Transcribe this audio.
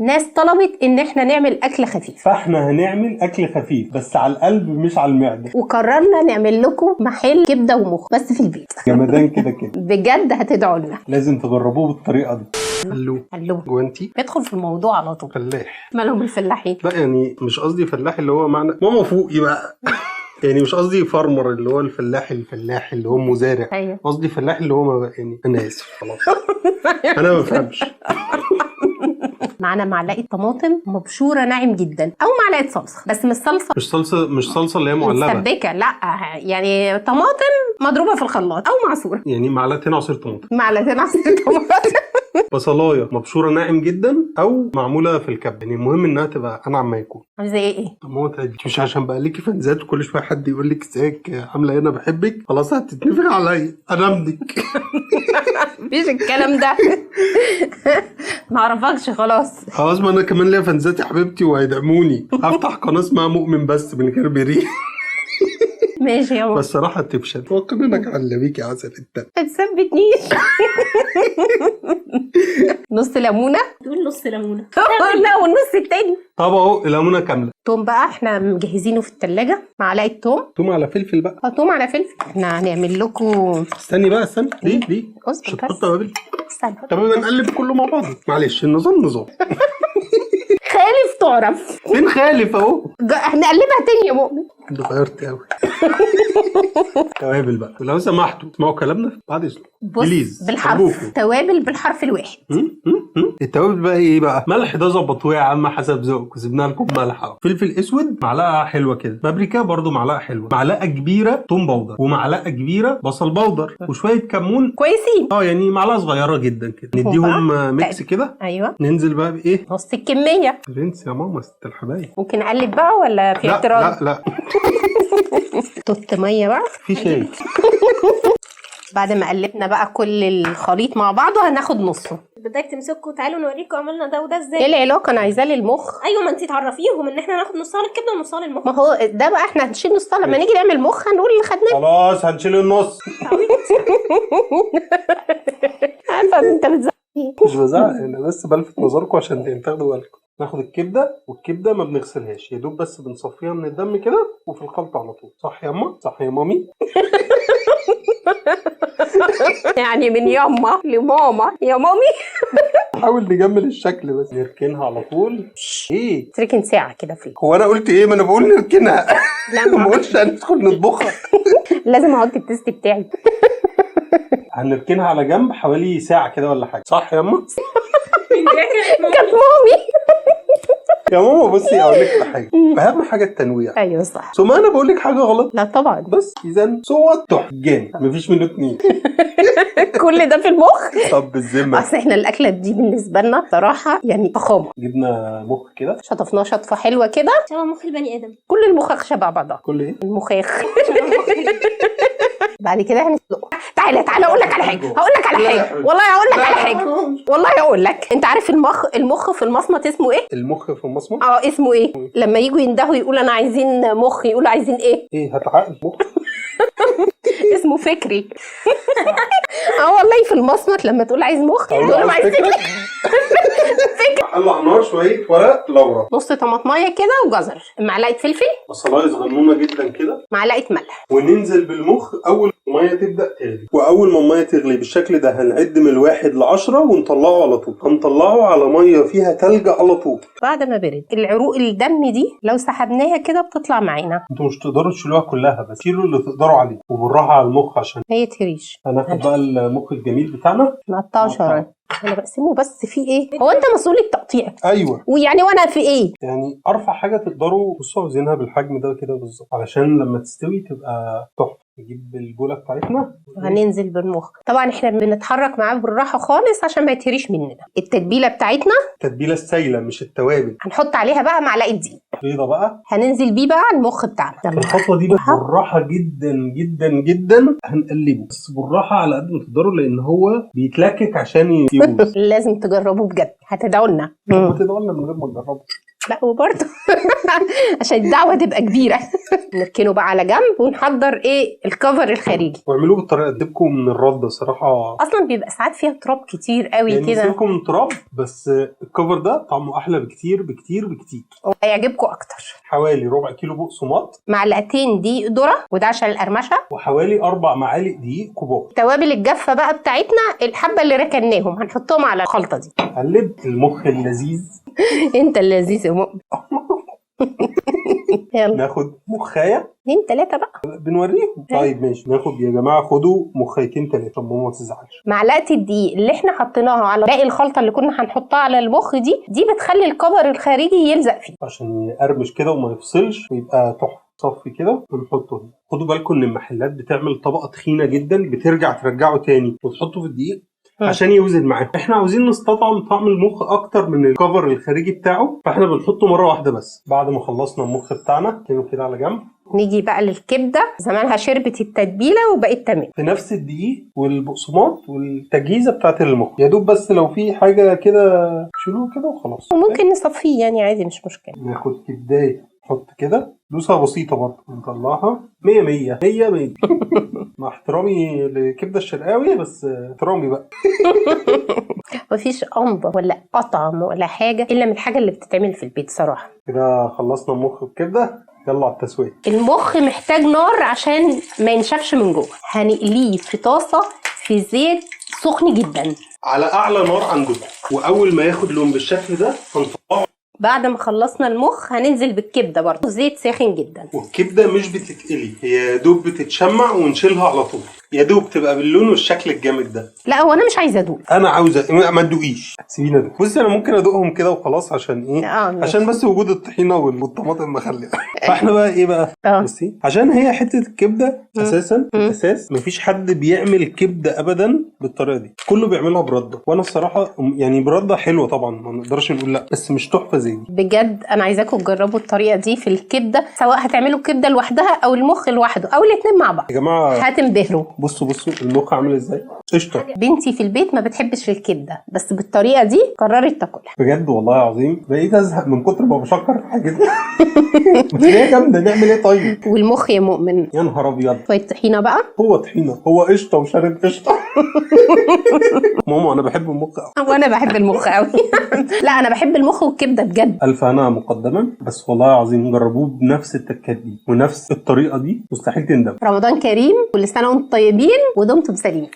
ناس طلبت ان احنا نعمل اكل خفيف، فاحنا هنعمل اكل خفيف بس على القلب مش على المعدة. وقررنا نعمل لكم محل كبده ومخ بس في البيت. جمدان كده كده، بجد هتدعوا لنا. لازم تجربوه بالطريقة دي. الو الو، جوانتي ادخل في الموضوع على طول. فلاح. مالهم الفلاحين؟ لا يعني مش قصدي فلاح اللي هو معنى ماما فوقي بقى يعني مش قصدي farmer اللي هو الفلاح، الفلاح اللي هو مزارع. ايوه قصدي فلاح اللي هو ما يعني انا اسف خلاص انا ما بفهمش. معانا معلقه طماطم مبشوره ناعم جدا او معلقه صلصه، بس مش صلصه، مش صلصه، مش صلصه اللي هي معلبه مسبكه، لا يعني طماطم مضروبة في الخلاط او معصوره. يعني معلقتين عصير طماطم، معلقتين عصير طماطم، بصلايه مبشوره ناعم جدا او معمولة في الكبه، يعني المهم انها تبقى انعم ما يكون. زي ايه؟ طب ما هو مش عشان بقى ليكي فانزات وكل شوية حد يقول لك ازيك عامله ايه انا بحبك، خلاص هتتنفخ عليا انا ابنك. مفيش الكلام ده ما اعرفكش خلاص. خلاص ما انا كمان ليا فانزات يا حبيبتي وهيدعموني. هفتح قناة اسمها مؤمن بس من غير بري. ماشي يا ماما. بس صراحة تفشل. وقننك على بيك يا عسل انت. ما تثبتنيش. نص ليمونه. تقول نص ليمونه. لا والنص التاني. طب اهو الليمونه كاملة. توم بقى احنا مجهزينه في التلاجة، معلقه توم. توم على فلفل بقى. اه توم على فلفل. احنا هنعمل لكم. استني بقى استني. ليه ليه؟ اصبر مش بس. هتحط توابل؟ استنى. طب يبقى نقلب كله مع بعض. معلش النظام نظام. خالف تعرف. فين خالف اهو؟ هنقلبها تاني يا مؤمن. اتغيرت قوي. توابل بقى لو سمحتوا اسمعوا كلامنا بعد اذنكم. بص please بالحرف. أرجوكوا. توابل بالحرف الواحد. التوابل بقى ايه بقى؟ ملح ده ظبطوه يا عم حسب ذوقكم، سيبنا لكم ملح اهو. فلفل اسود معلقه حلوة كده، بابريكا برضو معلقه حلوة، معلقه كبيرة توم powder، ومعلقة كبيرة بصل powder، وشوية كمون كويسين. اه يعني معلقه صغيرة جدا كده. نديهم mix كده. ايوه. ننزل بقى بايه؟ نص الكمية. برنس يا ماما ست الحبايب. ممكن اقلب بقى ولا في لا اعتراض؟ لا لا توت مية بقى. في شاي. بعد ما قلبنا بقى كل الخليط مع بعضه هناخد نصه. بدك تمسكوا تعالوا نوريكم عملنا ده وده ازاي. ايه العلاقة؟ انا عايزاه للمخ. ايوه ما انت تعرفيهم ان احنا هناخد نصها للكبده ونصها للمخ. ما هو ده بقى احنا هنشيل نصها لما نيجي نعمل مخ هنقول اللي خدناه. خلاص هنشيل النص. عارفه ان انت بتزعق. مش بزعق انا بس بلفت نظركم عشان تاخدوا بالكم. ناخد الكبده، والكبده ما بنغسلهاش، يا دوب بس بنصفيها من الدم كده وفي الخلطة على طول. صح يا اما؟ صح يا مامي؟ يعني من ياما لماما يا مامي. نحاول نجمل الشكل بس. نركنها على طول. ايه؟ تركن ساعة كده فيه. هو انا قلت ايه؟ ما انا بقول نركنها. لا ما قلتش هندخل نطبخها. لازم احط ال taste بتاعي. هنركنها على جنب حوالي ساعة كده ولا حاجة. صح يا اما؟ كانت مامي. يا ماما بصي اقول لك على حاجة، اهم حاجة التنويع. ايوه صح. ثم انا بقول لك حاجة غلط؟ لا طبعا. بس اذا صوت تحفة جامد مفيش منه اتنين. كل ده في المخ. طب بالذمه اصل احنا الاكلة دي بالنسبة لنا صراحة يعني فخامة. جبنا مخ كده شطفناه شطفه حلوة كده. شبه مخ البني ادم. كل المخاخ شبه بعضها. كل ايه؟ المخاخ. بعد كده هنسلقه. تعالى تعالى اقول لك على حاجة، هقول لك على حاجة، والله هقول لك على حاجة، والله هقول لك. انت عارف المخ في المصمت اسمه ايه؟ المخ في المصمت؟ اه اسمه ايه؟ لما يجوا يندهوا يقولوا انا عايزين مخ، يقولوا عايزين ايه؟ ايه هتعقل مخ؟ اسمه فكري. اه والله في المصمت لما تقول عايز مخ يقولوا عايز فكري. على النار شوية ورق لورا، نص طماطمايه كده وجزر، معلقه فلفل، بصلايه صغنونه جدا كده، معلقه ملح، وننزل بالمخ اول ما المية تبدا تغلي. واول ما المية تغلي بالشكل ده هنعد من 1 ل10 ونطلعه على طول. هنطلعه على مية فيها تلج على طول. بعد ما برد العروق الدم دي لو سحبناها كده بتطلع معانا. انتوا مش تقدروا تشيلوها كلها، بس شيلوا اللي تقدروا عليه وبالراحه على المخ عشان ما يتهريش. هناخد بقى المخ الجميل بتاعنا نقطعه شرايح. انا بقسمة بس في ايه؟ هو انت مسؤول التقطيع؟ ايوه. ويعني وانا في ايه؟ يعني ارفع حاجة تقدروا. بصوا عاوزينها بالحجم ده كده بالظبط علشان لما تستوي تبقى تحفة. نجيب البوله بتاعتنا وهننزل بالمخ. طبعا احنا بنتحرك معاه بالراحة خالص عشان ما يتهريش مننا. التتبيله بتاعتنا، التتبيله السايله مش التوابل. هنحط عليها بقى معلقه دقيق بيضة بقى. هننزل بيه بقى المخ بتاعنا. الخطوة دي بقى بالراحة جدا جدا جدا هنقلبه، بس بالراحة على قد ما تقدروا لان هو بيتلكك عشان يبوظ. لازم تجربوه بجد، هتدعوا لنا. ما تدعوا لنا من غير ما تجربوا. لا وبرضه عشان الدعوة تبقى كبيرة. نركنه بقى على جنب ونحضر ايه ال cover الخارجي. واعملوه بالطريقة دي، سيبكم من الردة صراحة، اصلا بيبقى ساعات فيها تراب كتير قوي يعني كده. سيبكم من تراب، بس ال cover ده طعمه احلى بكتير بكتير بكتير. هيعجبكم اكتر. حوالي ربع كيلو بقسماط، معلقتين دقيق ذره، وده عشان القرمشه، وحوالي 4 معالق دقيق كبار. التوابل الجافه بقى بتاعتنا، الحبة اللي ركناهم هنحطهم على الخلطة دي. قلب المخ اللذيذ. انت اللذيذ يا مؤمن. يلا ناخد مخايه، 2 3 بقى بنوريهم. طيب ماشي، ناخد يا جماعة، خدوا مخيتين 3 عشان ماما ما تزعلش. معلقه الدقيق اللي احنا حطيناها على باقي الخلطة اللي كنا هنحطها على المخ دي بتخلي الكفر الخارجي يلزق فيه عشان يقرمش كده وما يفصلش ويبقى تحفة. صفي كده ونحطه هنا. خدوا بالكم ان المحلات بتعمل طبقه تخينة جدا، بترجع ترجعه تاني وتحطه في الدقيق عشان يوزن معاهم. احنا عاوزين نستطعم طعم المخ اكتر من الكفر الخارجي بتاعه، فاحنا بنحطه مرة واحدة بس. بعد ما خلصنا المخ بتاعنا كده كده على جنب. نيجي بقى للكبده، زمانها شربت التتبيله وبقت تمام. في نفس الدقيق والبقسماط والتجهيزه بتاعت المخ، يا دوب بس لو في حاجة كده شيلوه كده وخلاص. وممكن نصفيه يعني عادي، مش مشكلة. ناخد كبداية نحط كده دوسة بسيطة برضه نطلعها 100 100 100 100. مع احترامي لكبده الشرقاوي، بس احترامي بقى. مفيش انضف ولا اطعم ولا حاجة الا من الحاجة اللي بتتعمل في البيت صراحة. كده خلصنا المخ والكبده، يلا على التسوية. المخ محتاج نار عشان ما ينشفش من جوه. هنقليه في طاسه في زيت سخن جدا على اعلى نار عندكم، واول ما ياخد لون بالشكل ده هنطلعه. بعد ما خلصنا المخ هننزل بالكبده برضه، زيت ساخن جدا. والكبده مش بتتقلي، هي يا دوب بتتشمع ونشيلها على طول، يا دوب تبقى باللون والشكل الجامد ده. لا هو انا مش عايزه ادوق. انا عاوزه ما تدوقيش، سيبيني ادوق. بصي انا ممكن ادوقهم كده وخلاص، عشان ايه؟ ماشي. عشان بس وجود الطحينه والطماطم مخليه. فاحنا بقى ايه بقى؟ بصي، عشان هي حتة الكبده اساسا الاساس مفيش حد بيعمل كبده ابدا بالطريقة دي، كله بيعملها برده، وانا الصراحة يعني برده حلوة طبعا، ما نقدرش نقول لا، بس مش تحفة زي دي. بجد انا عايزاكم تجربوا الطريقة دي في الكبده، سواء هتعملوا الكبده لوحدها او المخ لوحده او الاثنين مع بعض يا جماعة هتنبهروا. بصوا بصوا المخ عامل ازاي، قشطه. بنتي في البيت ما بتحبش الكبده، بس بالطريقة دي قررت تاكلها. بجد والله العظيم بقيت ازهق من كتر ما بشكر في حاجتنا. بس هي جامدة، نعمل ايه طيب؟ والمخ يا مؤمن يا نهار ابيض، شوية طحينه بقى. هو طحينه، هو قشطه وشارب قشطه. ماما انا بحب المخ قوي. وانا بحب المخ قوي. لا انا بحب المخ والكبده بجد. الف هنا مقدما، بس والله العظيم جربوه بنفس التكات دي ونفس الطريقة دي، مستحيل تندم. رمضان كريم، كل سنة وانتم طيبين ودمتم سليمين.